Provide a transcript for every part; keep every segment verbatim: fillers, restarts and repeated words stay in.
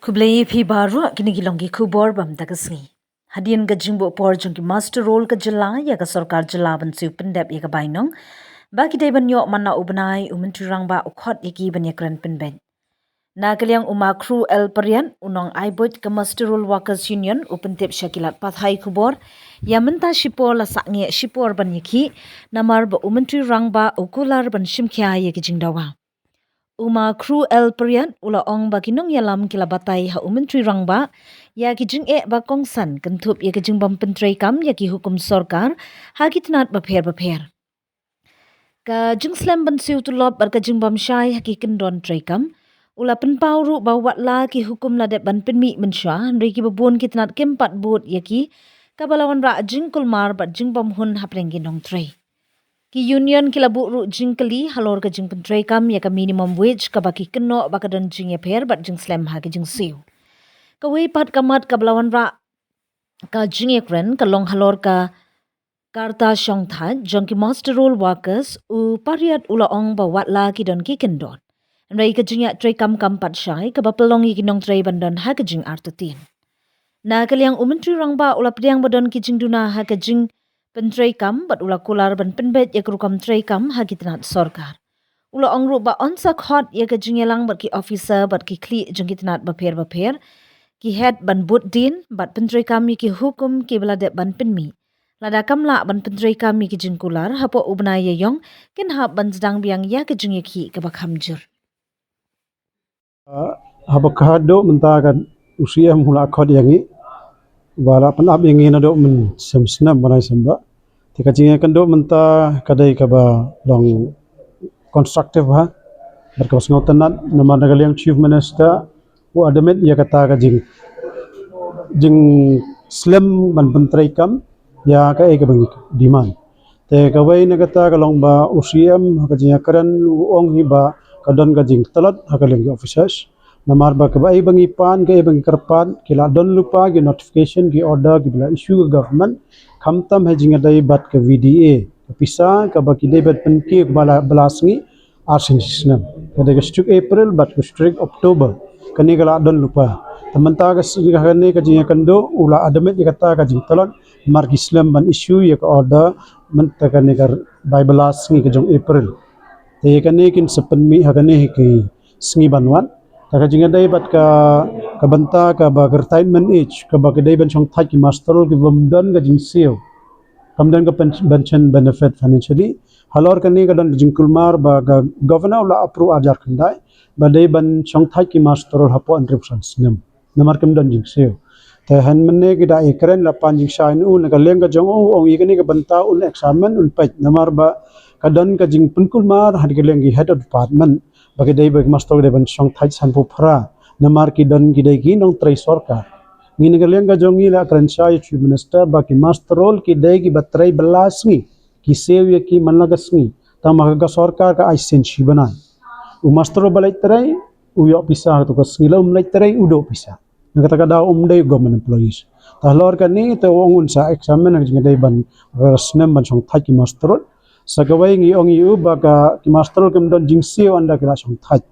Khublei phi baroh, kine ki long ki khubor ba mynta ka sngi. Hadien ka jingbuh por jong ki muster roll ka jylla ïa ka sorkar jylla ban siew pyndep ïa ka bainong ba ki dei ban ïoh man la u bnai, u Myntri Rangbah u khot ïa ki ban ïakren pynbeit. Na ka liang u Ma Kru L Pariat, u nongai buit ka Muster Roll Workers Union, u pyntip sha ki lad pathai khubor ïa mynta shipor la sangeh shipor ban ïakhih, namar ba u Myntri Rangbah u kular ban shimkhia ïa ki jingdawa. U Ma Kru L Pariat u la ong ba ki nongïalam ki la batai ha u Myntri Rangbah ïa ki jingeh ba kongsan kynthup ïa ki jingbym pyntreikam ïa ki hukum sorkar ha ki tnat bapher bapher. Ka jingslem ban siew tulop bad ka jingbym shai ha ki kyndon treikam. U la pynpaw ruh ba watla ki hukum la dep ban pynmih mynshuwa, hynrei kiba bun ki tnat kim pat bud ïa ki, kaba la wanrah jingkulmar bad jingbymhun hapdeng ki nongtrei. Ki union ki la buh ruh jingkylli halor ka jingpyntreikam ïa ka minimum wage, kaba ki kynnoh ba ka don jingïapher bad jingslem ha ki jingsiew. Kawei pat ka mat kaba la wanrah ka jingïakren ka long halor ka karta shongthait jong ki muster roll workers. U Pariat u la ong ba watla ki don ki kyndon, hynrei ka jingïatreikam kam pat shai, kaba pynlong ïa ki nongtrei ban don ha ka jingartatien. Na ka liang u Myntri Rangbah u la pdiang ba don ki jingduna ha ka jingpyntreikam bad u la kular ban pynbeit ïa ka rukom treikam ha ki tnat sorkar. U la ong ruh ba un sa khot ïa ka jingïalang bad ki officer bad ki khlieh jong ki tnat bapher bapher, ki head ban bud dien bad pyntreikam ïa ki hukum kiba la dep ban pynmih. Lada kam lah ban pyntreikam ïa ki jingkular hapoh u bnai ïaïong, kin hap ban sdang biang ïa ka jingïakhih kaba kham jur. Haba ka haduh mynta ka u CM u la khot ïa ngi ba la pynap ïa ngi naduh mynshem snem ba nai shem ba. Te ka jingïakynduh mynta ka dei kaba long constructive ha, bad kaba sngewtynnat, namar na ka liang Chief Minister u admit ïa kata ka jing jingslem ban pyntreikam ïa kaei kaba ngi demand. Te kawei na kata ka long ba u CM ha ka jingïakren u ong hi ba ka don ka jingtlot ha ka liang ki officers. Namar ba kaei ba ngi pan, kaei ba ngi kyrpad, ki la don lypa ki notification, ki order kiba la issue ka government, khamtam ha jingïadei bad ka VDA, ka pisa kaba ki dei ban pynkiew ba la, ba la sngi ar sien shi snem. Ka dei ka shi tarik April bad ka shi tarik October. Kane ka la don lypa. Te mynta ka sngi, kane ka jingïakynduh u la admit ïa kata ka jingtlot, namar ki slem ban issue ïa ka order mynta kane ka bai ba la sngi ka jong April. Te ïa kane kin sa pynmih ha kane ki sngi ban wan. Te ka jingïadei bad ka, ka bynta kaba ka retirement age, kaba ka dei ban shongthait ki muster roll kibym don ka jingsiew, kam don ka pen-, pension benefit financially. Halor kane ka don ka jingkulmar ba ka Governor u la approve ar hajar khyndai ba dei ban shongthait ki muster roll hapoh hynriew san snem, namar kim don jingsiew. Te hynmane ki da ïakren, la pan jingshai na u, na ka liang ka jong u, ong ïa kane ka bynta un examine, un peit, namar ba ka don ka jingpynkulmar ha ka liang ki head of department ba ki dei ba ki muster roll ki dei ban shongthait sanphew phra, namar ki don, ki dei ki nongtrei sorkar. Ngi na ka liang ka jong ngi la kren shai ïa u Chief Minister ba ki muster roll ki dei kiba trei ba la sngi, ki siew ïa ki man la ka sngi. Tang ma ka sorkar ka ai sien shi bnai. U muster roll ba leit trei u ïoh pisa ha kato ka sngi, la um leit trei u duh pisa. Na kata ka daw um dei government employees. Te halor kane te u ong un sa examine ha ka jingïadei ban, uh, snem ban shongthait ki muster roll. Sa kawei ngi ong ïa u ba ka, ki muster roll kim don jingsiew ynda ki la shongthait.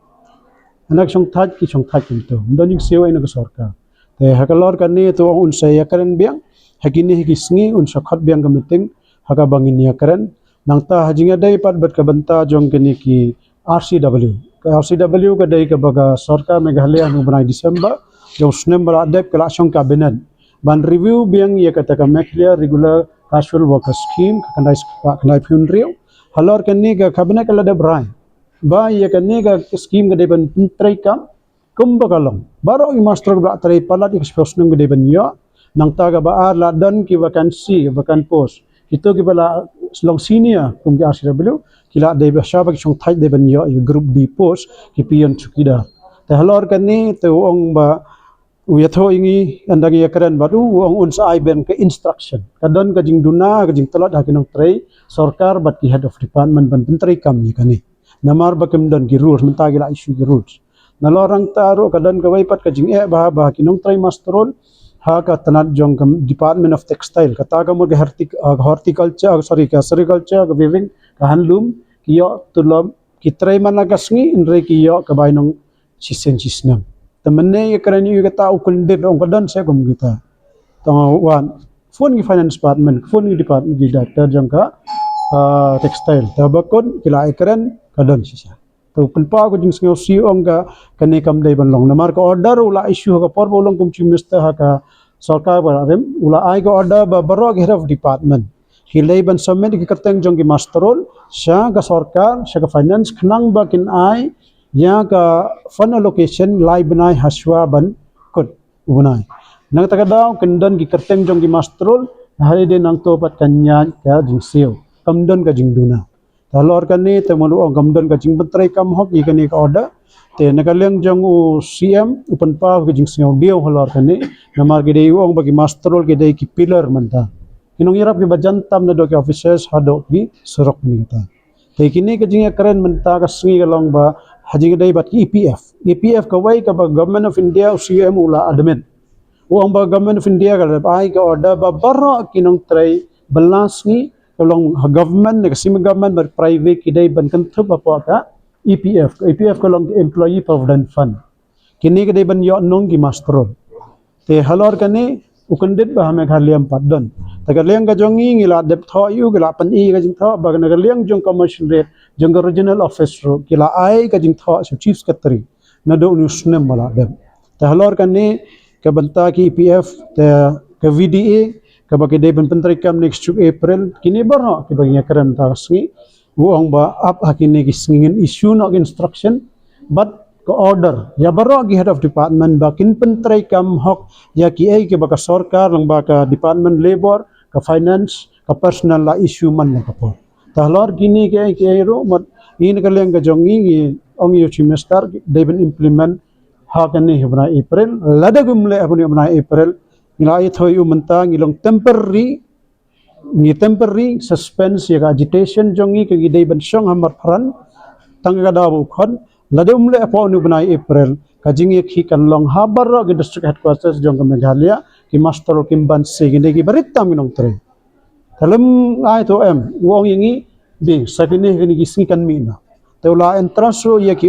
Ynda ki shongthait, ki shongthait kumto. Kim don jingsiew ei na ka sorkar. Te halor kane te u ong un sa ïakren biang ha kine ki sngi, un sa khot biang ka meeting ha kaba ngin ïakren. Nangta ha jingïadei pat bad ka bynta jong kine ki RCW. Ka RCW ka dei kaba ka sorkar Meghalaya ha u bnai December jong u snem ba la dep ka la shong cabinet ban review biang ïa kata ka Meghalaya Regular Casual Worker Scheme, ka khyndai spah khyndai phew hynriew. Halor kane ka cabinet ka la dep rai ba ïa kane ka scheme ka dei ban pyntreikam kumba ka long. Baroh ki muster roll ba la trei palat ïa ka shiphew snem ki dei ban ïoh. Nangta kaba ar, la don ki vacancy, vacant post. Kito kiba la long senior kum ki RCW ki la dei ba shwa ba ki shongthait dei ban ïoh ïa ka group D post, ki peon chowkidar. Te halor kane te u ong ba u ïathuh ïa ngi, ynda ngi ïakren bad u, u ong un sa ai biang ka instruction. Ka don ka jingduna, ka jingtlot ha ki nongtrei sorkar bad ki head of department ban pyntreikam ïa kane. Namar ba kim don ki rules, mynta ki la issue ki rules. Nalor nangta ruh ka don kawei pat ka jingeh ba, ba ki nongtrei muster roll ha ka tnat jong ka Department of Textile, kata ka mut ka hortic-, uh, horticulture, uh, sorry, ka sericulture, ka weaving, ka handloom, ki ïoh tulop, ki trei man la ka sngi, hynrei ki ïoh ka bainong shisien shisnem. Te mynne ïa kren ïa kata u kyndit ong ka don seh kum kita. Tang wan phone ki finance department, phone ki department ki director jong ka, ah, textile. Te ba kut ki la ïa kren ka don shisha. Te u pynpaw ka jingsngew sih ong ka kane kam dei ban long. Namar ka order u la issue ha ka por ba u long kum chief minister ha ka sorkar ba la rim, u la ai ka order ba baroh ki head of department ki dei ban submit ki kyrteng jong ki muster roll sha ka sorkar, sha ka finance, khnang ba kin ai ïa ka fund allocation lai bnai hashwa ban kut u bnai. Na kata ka daw kin don ki kyrteng jong ki muster roll, ha dei nangto pat kan ïaid ka jingsiew. Kam don ka jingduna. Te halor kane te mano ong kam don ka jingpyntreikam hok ïa kane ka order. Te na ka liang jong u C M u pynpaw ka jingsngew diaw halor kane. Namar ki dei u ong ba ki muster roll ki dei ki pillar mynta. Ki nongïarap kiba jan tam naduh ki offices haduh ki surok mynta. Te kine ka jingïakren mynta ka sngi ka long ba ha jingïadei bad ki E P F. E P F kawei kaba Government of India u C M u la admit. U ong ba Government of India ka la ai ka order ba baroh ki nongtrei bylla sngi, ka long ha government ne ka semi government bad private, ki dei ban kynthup hapoh ka E P F. Ka E P F ka long ka Employee Provident Fund. Kine ki dei ban ïoh nong ki muster roll. Te halor kane u kyndit ba ha Meghalaya ym pat don. Te ka liang ka jong ngi ngi la dep thoh ïa u, ki la pyni ka jingthoh, ba na ka liang jong ka commission rate jong ka regional office ruh ki la ai ka jingthoh sha chief secretary naduh une u snem ba la dep. Te halor kane ka bynta ki E P F, te ka V D A kaba ki dei ban pyntreikam next week April, kine baroh kiba ngi ïakren mynta ka sngi, u ong ba ap ha kine ki sngi ngin issue noh ki instruction bad ka order ïa baroh ki head of department ba kin pyntreikam hok ïa kiei kiba ka sorkar lyngba ka department labor, ka finance, ka personnel la issue man la ka por. Te halor kine kiei kiei ruh mut ngi na ka liang ka jong ngi ngi ong ïa u chief minister dei ban implement ha kane ha u bnai April. Lada kim leh ha u bnai April, ngi la ïathuh ïa u mynta ngi long temporary, ngi temporary suspense ïa ka agitation jong ngi ka ngi dei ban shong ha Marpharan tang ka daw ba u khot. Lada um leh hapoh une u bnai April, ka jingïakhih kan long ha baroh ki district headquarters jong ka Meghalaya, ki muster roll kim banse, ki dei kiba rit tam ki nongtrei. Te lym ai to em, u ong ïa ngi, beit sa kine kine ki sngi kan mih noh. Te u la entrust ruh ïa ki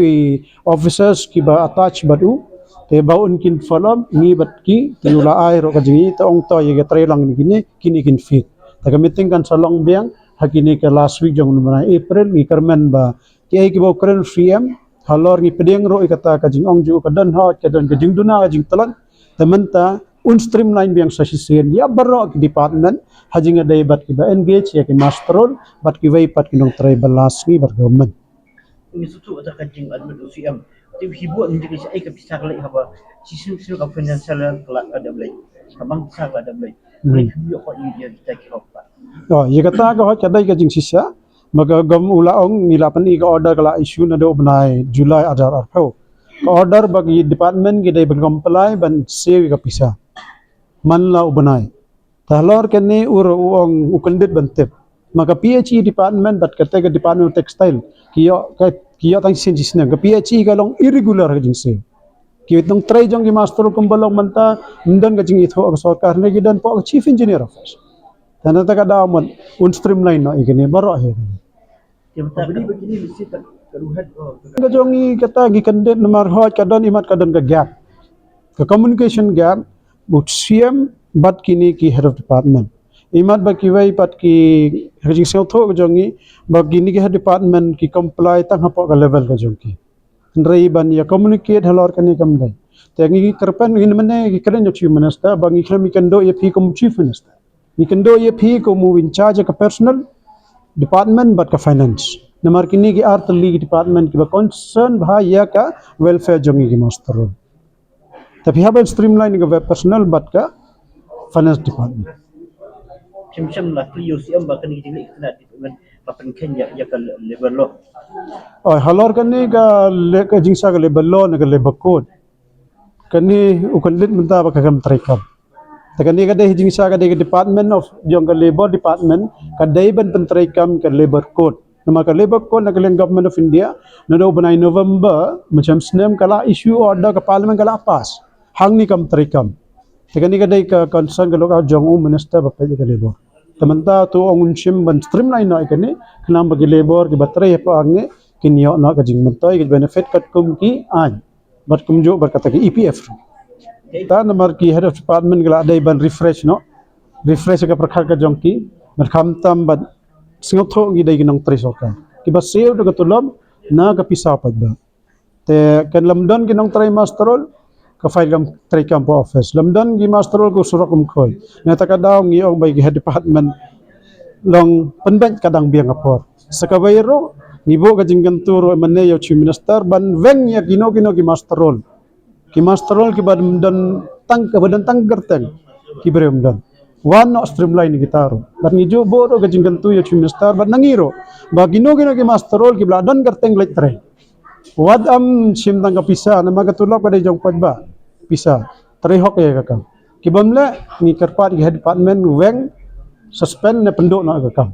officers kiba attach bad u, te ba un kin follow up, ngi bad ki, te u la ai ruh ka jingïathuh ong to ïa ka trei lang kine kine kin fit. Te ka meeting kan sa long biang ha kine ka last week jong u bnai April, ngi kyrmen ba kiei kiba u kren C M, halor ngi pdiang ruh ïa kata ka jingong jong u ka don hok, ka don ka jingduna, ka jingtlot. Te mynta un streamline biang sa shisien ïa baroh ki department ha jingïadei bad kiba engage ïa ki muster roll bad kiwei pat ki nongtrei bylla sngi bad government. Ngi sngewthuh ïa ka jing admit u C M. Te hi buh ngi ka ai ka pisa ka lei haba shisien shisien ka financial ka la ka dep lei. Ka bank pisa ka la dep lei. Hmm. Lei hi buh ko ïa kita ki hok ba. Oh, ïa kata ka hok ka dei ka jingshisha. Ba ka gov u la ong ngi la pyni ka order ka la issue naduh u bnai July ar hajar arphew. Ka order ba ki department ki dei ban comply ban siew ïa ka pisa man la u bnai. Te halor kane u ruh u ong u kyndit ban tip. Ma ka P H E department bad kata ka department of textile ki ïoh ka, ki ïoh tang shisien shisien. Ka P H E ka long irregular ka jingsiew. Ki nongtrei jong ki muster roll kumba long mynta, ym don ka jingïathuh ka sorkar ne ki don hapoh ka chief engineer office. Te na kata ka daw mut un streamline noh ïa kine baroh hi. Ka jong ngi kata ngi kyndit namar hooid ka don imat ka don ka gap. Ka communication gap, u C M bad kine ki head of department. Imat ba kiwei pat ki, ka jingsngewthuh ka jong ngi, ba kine ki head department ki comply tang hapoh ka level ka jong ki. Hynrei ban ïa communicate halor kane kam dei. Te ngi kyrpad ngi mynne ngi kren ïa u chief minister, ba ngi khlem ngi kynduh ïa phi kum chief minister. Ngi kynduh ïa phi kum u in charge ka personnel department bad ka finance. Namar kine ki ar tylli ki department kiba concern bha ïa ka welfare jong ngi ki muster roll. Te phi hap ban streamline ka web personnel bad ka finance department. Shem shem la kli ïa u C M ba kane ki jingleh ka department ba pynkheiñ ïa, ïa ka labor law. Oh, halor kane ka le-, ka jingsa ka labor law ne ka labor code. Kane u kyndit mynta ba ka kam treikam. Te kane ka dei jingsa ka dei ka department of, jong ka labor department, ka dei ban pyntreikam ka labor code. Namar ka labor code na ka liang Government of India, naduh u bnai November mynshem snem ka la issue order, ka parliament ka la pass. Hangne kam treikam. Te kane ka dei ka concern ka lookout jong u minister ba peit ïa ka labor. Te mynta to ong un shim ban streamline noh ïa kane, khnang ba ki labor kiba trei hapoh hangne kin ïoh noh ka jingmyntoi, ka benefit katkum ki aiñ. bad kumjuh bad kata ka E P F. Ta namar ki head of department ki la dei ban refresh noh, refresh ka pyrkhat ka jong ki, bad khamtam bad sngewthuh ngi dei ki nongtrei sorkar kiba siew da ka tulop na ka pisa paidbah. Te kan lem don ki nongtrei muster roll, ka file kam trei kam office. Lem don ki muster roll, ka surok kum khoi. Na kata ka daw ngi ong ba ki head department long pynbeit ka dang biang ka por. Sa kawei ruh ngi buh ka jingkyntu ruh mynne ïa u Chief Minister ban weng ïa kino kino ki muster roll. Ki muster roll kiba don tang, kiba don tang kyrteng, ki briew ym don. Wan noh streamline kita ruh. Bad ngi ju buh ruh ka jingkyntu ïa u Chief Minister bad na ngi ruh ba kino kino ki muster roll kiba la don kyrteng leit trei. Wat ym shim tang ka pisa, namar ka tulop ka dei jong paidbah. Pisa, trei hok ïa ka kam. Kibym leh, ngi kyrpad ïa ki head department weng, suspend ne pynduh noh ka kam.